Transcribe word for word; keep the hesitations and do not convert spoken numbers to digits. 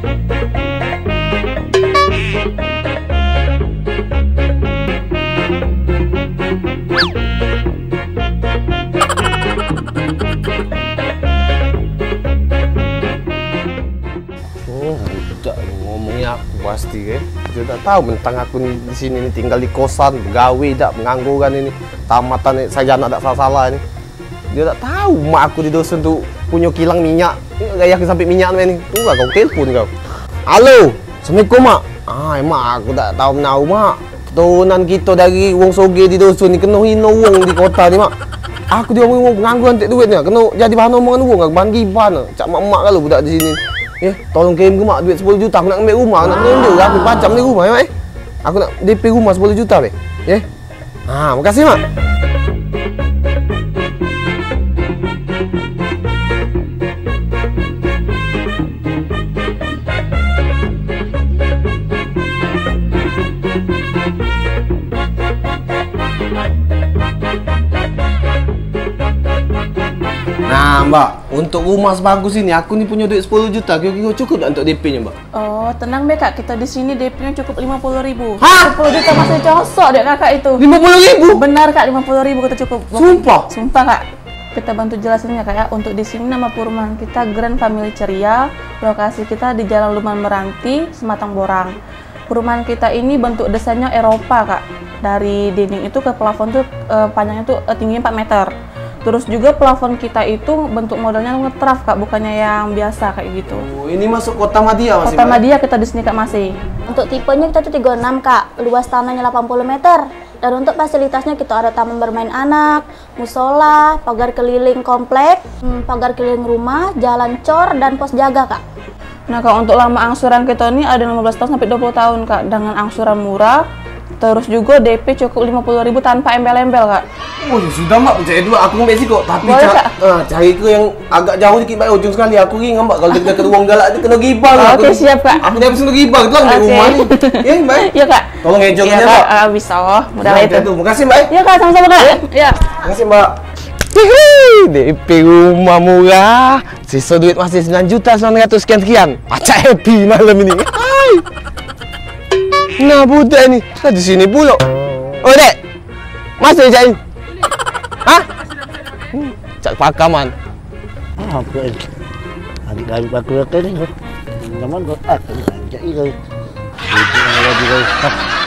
Oh, budak ni ngomongnya aku pasti, eh. Dia dak tahu mentang aku ni di sini ni tinggal di kosan, begawe dak, pengangguran ini. Tamatan ni sarjana dak salah-salah ni. Dia dak tahu mak aku di dusun tu punyo kilang minyak. Gaya aku sampai minyak ni. Tu lah kau telpon kau. Halo, assalamualaikum mak. Ah, mak aku dak tahu menau mak. Keturunan kito dari wong soge di dusun ni keno hino wong di kota ni mak. Aku diomong wong pengangguran tek duit ni, keno jadi bahan omongan wong, bahan gibah ni. Cak mak-mak kalu budak di sini. Eh, tolong kirim ke mak duit sepuluh juta, aku nak ngambek rumah, aku nak ngambil aku pacam ni rumah ya mak eh. Aku nak D P rumah sepuluh juta be. Eh. Ah, makasih mak. Nah, Mbak, untuk rumah sebagus ini, aku ni punyo duit sepuluh juta, kiro-kiro cukup dak untuk D P-nyo, Mbak? Oh, tenang be kak, kito di sini D P-nyo cukup limo puluh ribu. Hah? Sepuluh juta masih cosok dek kakak itu. Limo puluh ribu? Benar kak, limo puluh ribu kito cukup. Sumpah? Sumpah kak. Kita bantu jelasin ya kak ya. Untuk di sini nama perumahan kita Grand Family Ceria. Lokasi kita di Jalan Luman Meranti, Sematang Borang. Perumahan kita ini bentuk desainnya Eropa kak. Dari dinding itu ke plafon tuh eh, panjangnya tuh eh, tingginya empat meter. Terus juga plafon kita itu bentuk modelnya ngetraf kak, bukannya yang biasa kayak gitu. Oh, ini masuk kota Madia masih, Kota Mbak? Madia kita di sini kak masih. Untuk tipenya kita tuh tiga enam kak, luas tanahnya delapan puluh meter. Dan untuk fasilitasnya kita ada taman bermain anak, musola, pagar keliling komplek, hmm, pagar keliling rumah, jalan cor, dan pos jaga kak. Nah kak, untuk lama angsuran kita ni ada lima belas tahun sampai dua puluh tahun kak, dengan angsuran murah. Terus juga D P cukup lima puluh ribu tanpa embel-embel kak. Oh ya sudah mak, percaya dulu aku ngambek siko. Tapi Boleh, ca- Kak. Ah, cari ke yang agak jauh dikit baik ujung sekali. Aku ni ngambek kalau dekat ruang galak tu kena gibah. Oke, aku ni. Siap kak. Aku ni habis kena gibah tu lah. Oke. Rumah ni. Ya baik. Ya kak. Tolong ejo ya, kak. Ah, bisa. Mudah lah itu. Makasih mbak. Ya kak, sama-sama kak. Ya. Makasih mbak. Hihi, D P rumah murah. Sisa duit masih sembilan juta sembilan ratus sekian-sekian. Pacak happy malam ini. Hai. Nah, budak ni. Nah, di sini pula. Oh, dek. Masuk, Cak, ni? Hah? Hmm, cak pakaman. Apa ni? Adik dari batu rata ni. Zaman kau tak, Cak, ni. Itu lagi, guys.